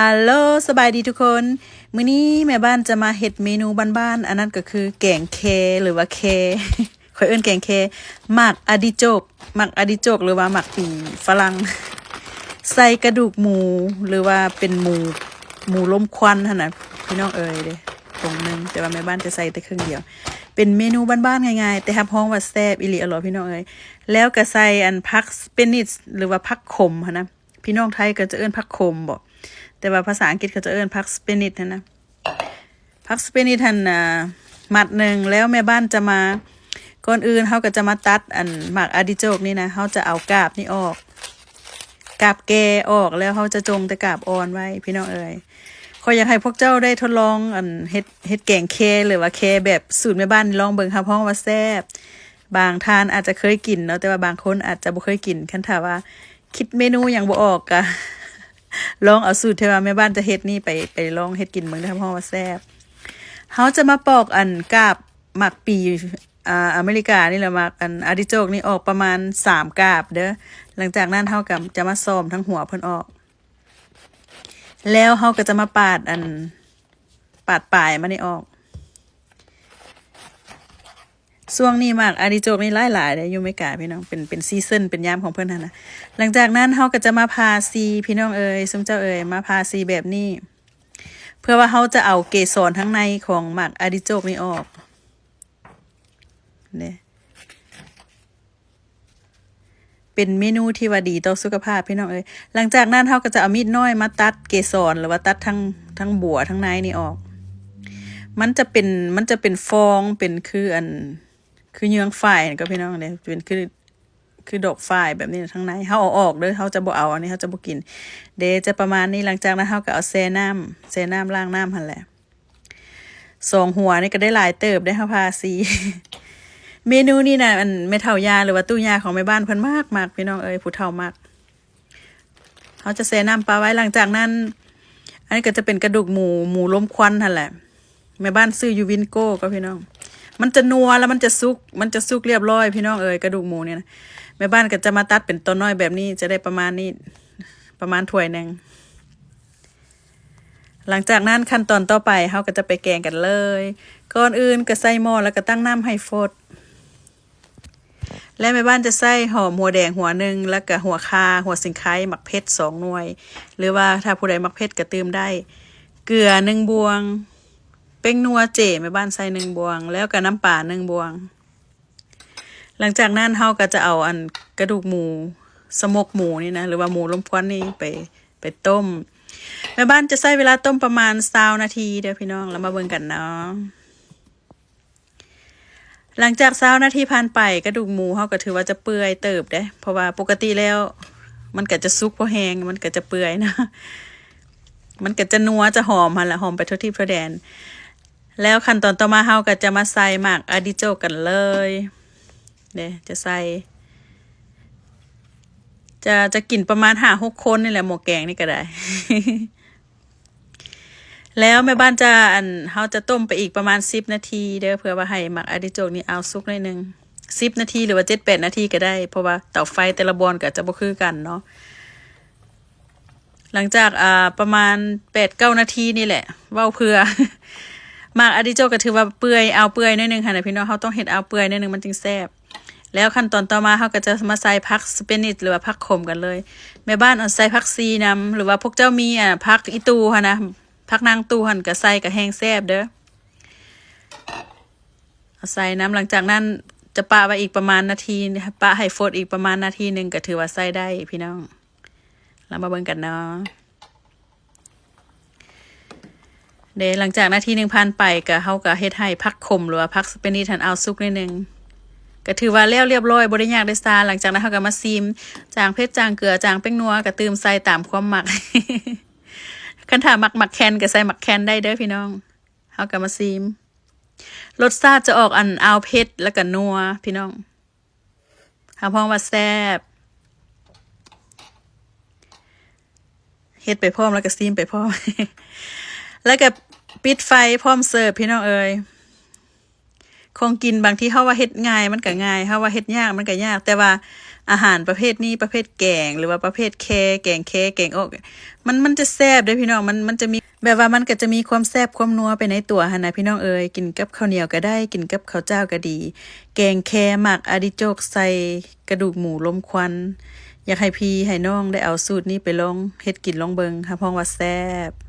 ຮັລໂຫຼ ສະບາຍດີທຸກຄົນ. ມື້ນີ້ແມ່ບ້ານຈະມາເຮັດເມນູບ້ານໆ ອັນນັ້ນກໍຄືແກງແຄ ຫຼືວ່າແຄ ຂ້ອຍເອີ້ນແກງແຄ ໝາກອາດິໂຈກ ໝາກອາດິໂຈກ ຫຼືວ່າໝາກປີຝຣັ່ງ ໃສ່ກະດູກໝູ ຫຼືວ່າເປັນໝູ ໝູລົມຄວັນຫັ້ນນະ ພີ່ນ້ອງເອີຍເດ້ ຖົງໜຶ່ງ ແຕ່ວ່າແມ່ບ້ານຈະໃສ່ແຕ່ເຄິ່ງດຽວ. ເປັນເມນູບ້ານໆ ງ່າຍໆ ແຕ່ຮັບຮອງວ່າແຊບອີ່ຫຼີອະຫຼໍ ພີ່ນ້ອງເອີຍ. ແລ້ວກໍໃສ່ອັນຜັກສະເປນິດ ຫຼືວ່າຜັກຂົມຫັ້ນນະ ພີ່ນ້ອງໄທກໍຈະເອີ້ນຜັກຂົມບໍ ແຕ່ວ່າພາສາອັງກິດເຂົາຈະເອີ້ນຜັກສະເປນິດຫັ້ນນະ. ຜັກສະເປນິດຫັ້ນນະ ມັດໜຶ່ງ ແລ້ວແມ່ບ້ານຈະມາ ກ່ອນອື່ນເຮົາກໍຈະມາຕັດອັນໝາກອາດິໂຈກນີ້ນະ ເຮົາຈະເອົາກາບນີ້ອອກ ກາບແກ່ອອກ ແລ້ວເຮົາຈະຈົ່ງແຕ່ກາບອ່ອນໄວ້ ພີ່ນ້ອງເອີຍ. ຂ້ອຍຢາກໃຫ້ພວກເຈົ້າໄດ້ທົດລອງອັນເຮັດ ເຮັດແກງແຄ ຫຼືວ່າແຄແບບສູດແມ່ບ້ານນີ້ລອງເບິ່ງ ຮັບຮອງວ່າແຊບ. ບາງທ່ານອາດຈະເຄີຍກິນເນາະ ແຕ່ວ່າບາງຄົນອາດຈະບໍ່ເຄີຍກິນ. ຄັນຖ້າວ່າຄິດເມນູຫຍັງບໍ່ອອກ ກະລອງເອົາສູດທີ່ວ່າແມ່ບ້ານຈະເຮັດນີ້ໄປ ໄປລອງເຮັດກິນເບິ່ງເດີ ຮັບຮອງວ່າແຊບ. ເຮົາຈະມາປອກອັນກາບໝາກປີ ອ່າ ອາເມລິການີ້ແຫຼະ ໝາກອັນອາດິໂຈກນີ້ອອກປະມານສາມກາບເດີ. ຫຼັງຈາກນັ້ນເຮົາກໍຈະມາຊອມທັງຫົວເພິ່ນອອກ ແລ້ວເຮົາກໍຈະມາປາດອັນ ປາດປາຍມັນນີ້ອອກ. ຊ່ວງນີ້ໝາກອາດິໂຈກນີ້ຫຼາຍໆເດ້ ຢູ່ເມກາ ພີ່ນ້ອງ ເປັນ ເປັນຊີຊັນ ເປັນຍາມຂອງເພິ່ນຫັ້ນນະ. ຫຼັງຈາກນັ້ນເຮົາກໍຈະມາຜ່າຊີ ພີ່ນ້ອງເອີຍ ຊຸມເຈົ້າເອີຍ ມາຜ່າຊີແບບນີ້ ເພື່ອວ່າເຮົາຈະເອົາເກສອນທາງໃນຂອງໝາກອາດິໂຈກນີ້ອອກ ເດ້. ເປັນເມນູທີ່ວ່າດີຕໍ່ສຸຂະພາບ ພີ່ນ້ອງເອີຍ. ຫຼັງຈາກນັ້ນເຮົາກໍຈະເອົາມີດນ້ອຍມາຕັດເກສອນ ຫຼືວ່າຕັດທັງ ທັງບົວທາງໃນນີ້ອອກ. ມັນຈະເປັນ ມັນຈະເປັນຟອງ ເປັນຄືອັນ ຄືເຍືອງຝ້າຍນີ້ກໍ ພີ່ນ້ອງເດ້ ເປັນຄື ຄືດອກຝ້າຍແບບນີ້ທາງໃນ. ເຮົາເອົາອອກເດີ ເຮົາຈະບໍ່ເອົາ ອັນນີ້ເຮົາຈະບໍ່ກິນເດ້. ຈະປະມານນີ້. ຫຼັງຈາກນັ້ນເຮົາກໍເອົາແຊ່ນ້ຳ ແຊ່ນ້ຳ ລ້າງນ້ຳຫັ້ນແຫຼະ. ສອງຫົວນີ້ກໍໄດ້ຫຼາຍເຕີບໄດ໋ ເຮົາຜ່າຊີ. ເມນູນີ້ນະ ອັນແມ່ເຖົ້າຍ່າ ຫຼືວ່າຕູ້ຍ່າຂອງແມ່ບ້ານເພິ່ນມັກ ມັກ ພີ່ນ້ອງເອີຍ ຜູ້ເຖົ້າມັກ. ເຮົາຈະແຊ່ນ້ຳປາໄວ້. ຫຼັງຈາກນັ້ນ ອັນນີ້ກໍຈະເປັນກະດູກໝູ ໝູລົມຄວັນຫັ້ນແຫຼະ ແມ່ບ້ານຊື້ຢູ່ວິນໂກ້ກໍ ພີ່ນ້ອງ. ມັນຈະນົວ ແລ້ວມັນຈະສຸກ ມັນຈະສຸກລຽບລ້ອຍ ພີ່ນ້ອງເອີຍ ກະດູກໝູນີ້ນະ. ແມ່ບ້ານກໍຈະມາຕັດເປັນຕອນນ້ອຍແບບນີ້ ຈະໄດ້ປະມານນີ້ ປະມານຖ້ວຍໜຶ່ງ. ຫຼັງຈາກນັ້ນຂັ້ນຕອນຕໍ່ໄປເຮົາກໍຈະໄປແກງກັນເລີຍ. ກ່ອນອື່ນກໍໃສ່ໝໍ້ ແລ້ວກໍຕັ້ງນ້ຳໃຫ້ຟົດ ແລະ ແມ່ບ້ານຈະໃສ່ຫອມຫົວແດງຫົວໜຶ່ງ ແລ້ວກໍຫົວຂ່າ ຫົວສີໄຄ ໝາກເຜັດສອງໜ່ວຍ ຫຼືວ່າຖ້າຜູ້ໃດມັກເຜັດກໍຕື່ມໄດ້, ເກືອໜຶ່ງບ່ວງ, ແປ້ງນົວເຈແມ່ບ້ານໃສ່ໜຶ່ງບ່ວງ ແລ້ວກໍນ້ຳປາໜຶ່ງບ່ວງ. ຫຼັງຈາກນັ້ນເຮົາກໍຈະເອົາອັນກະດູກໝູ ສະໂມກໝູນີ້ນະ ຫຼືວ່າໝູລົມຄວັນນີ້ໄປ ໄປຕົ້ມ. ແມ່ບ້ານຈະໃຊ້ເວລາຕົ້ມປະມານຊາວນາທີເດີພີ່ນ້ອງ ແລ້ວມາເບິ່ງກັນເນາະ. ຫຼັງຈາກຊາວນາທີຜ່ານໄປ ກະດູກໝູເຮົາກໍຖືວ່າຈະເປື່ອຍເຕີບເດ້ ເພາະວ່າປົກກະຕິແລ້ວມັນກໍຈະສຸກພໍແຮງ ມັນກໍຈະເປື່ອຍນະ ມັນກໍຈະນົວຈະຫອມຫັ້ນລະ ຫອມໄປທົ່ວທິດທົ່ວແດນ. ແລ້ວຂັ້ນຕອນຕໍ່ມາເຮົາກໍຈະມາໃສ່ໝາກອາດິໂຈກກັນເລີຍເດ້ ຈະໃສ່ ຈະ ຈະກິນປະມານຫ້າຫົກຄົນນີ້ແຫຼະ ໝໍ້ແກງນີ້ກໍໄດ້. ແລ້ວແມ່ບ້ານຈະ ອັນ ເຮົາຈະຕົ້ມໄປອີກປະມານສິບນາທີເດີ ເພື່ອວ່າໃຫ້ໝາກອາດິໂຈກນີ້ອາວສຸກໜ້ອຍໜຶ່ງ ສິບນາທີ ຫຼືວ່າເຈັດແປດນາທີກໍໄດ້ ເພາະວ່າເຕົາໄຟແຕ່ລະບ່ອນກໍຈະບໍ່ຄືກັນເນາະ. ຫຼັງຈາກ ອ່າ ປະມານແປດເກົ້ານາທີນີ້ແຫຼະ ເວົ້າເພື່ອ ໝາກອາດິໂຈກກໍຖືວ່າເປື່ອຍ ອາວເປື່ອຍໜ້ອຍໜຶ່ງຫັ້ນນະພີ່ນ້ອງ ເຮົາຕ້ອງເຮັດອາວເປື່ອຍໜ້ອຍໜຶ່ງ ມັນຈຶ່ງແຊບ. ແລ້ວຂັ້ນຕອນຕໍ່ມາເຮົາກໍຈະມາໃສ່ຜັກສະເປນິດ ຫຼືວ່າຜັກຂົມກັນເລີຍ. ແມ່ບ້ານເອົາໃສ່ຜັກຊີນຳ ຫຼືວ່າພວກເຈົ້າມີ ອ່າ ຜັກອີ່ຕູ່ຫັ້ນນະ ຜັກນາງຕູ່ຫັ້ນກໍໃສ່ກໍແຮງແຊບເດີ ເອົາໃສ່ນຳ. ຫຼັງຈາກນັ້ນຈະປະໄວ້ອີກປະມານນາທີ ປະໃຫ້ຟົດອີກປະມານນາທີໜຶ່ງ ກໍຖືວ່າໃຊ້ໄດ້ພີ່ນ້ອງ. ເຮົາມາເບິ່ງກັນເນາະ. ເດ້ ຫຼັງຈາກນາທີໜຶ່ງຜ່ານໄປ ກະ ເຮົາກະເຮັດໃຫ້ຜັກຂົມ ຫຼືວ່າຜັກສະເປນິດຫັ້ນ ເອົາສຸກໜ້ອຍໜຶ່ງ ກະຖືວ່າແລ້ວລຽບລ້ອຍ ບໍ່ໄດ້ຍາກໄດ້ຊາ. ຫຼັງຈາກນັ້ນເຮົາກະມາຊີມ ຈາງເຜັດ ຈາງເກືອ ຈາງແປ້ງນົວ ກະຕື່ມໃສ່ຕາມຄວາມມັກ ຄັນຖ້າມັກໝາກແຄນ ກະໃສ່ໝາກແຄນໄດ້ເດີພີ່ນ້ອງ. ເຮົາກະມາຊີມ ລົດຊາດຈະອອກອັນ ອາວເຜັດ ແລ້ວກະນົວພີ່ນ້ອງ. ຮັບຮອງວ່າແຊບ ເຮັດໄປພ້ອມ ແລ້ວກໍຊີມໄປພ້ອມ ແລ້ວກໍປິດໄຟພ້ອມເສີບ ພີ່ນ້ອງເອີຍ. ຂອງກິນບາງທີເຮົາວ່າເຮັດງ່າຍມັນກໍງ່າຍ ເຮົາວ່າເຮັດຍາກມັນກໍຍາກ ແຕ່ວ່າ ອາຫານປະເພດນີ້ ປະເພດແກງ ຫຼືວ່າປະເພດແຄ ແກງແຄ ແກງອອກ ມັນ ມັນຈະແຊບເດ້ພີ່ນ້ອງ. ມັນ ມັນຈະມີ ແບບວ່າມັນກໍຈະມີຄວາມແຊບຄວາມນົວໄປໃນຕົວຫັ້ນນະພີ່ນ້ອງເອີຍ. ກິນກັບເຂົ້າໜຽວກໍໄດ້ ກິນກັບເຂົ້າຈ້າວກໍດີ. ແກງແຄໝາກອາດິໂຈກໃສ່ກະດູກໝູລົມຄວັນ. ຢາກໃຫ້ພີ່ໃຫ້ນ້ອງໄດ້ເອົາສູດນີ້ໄປລອງເຮັດກິນລອງເບິ່ງ ຮັບຮອງວ່າແຊບ.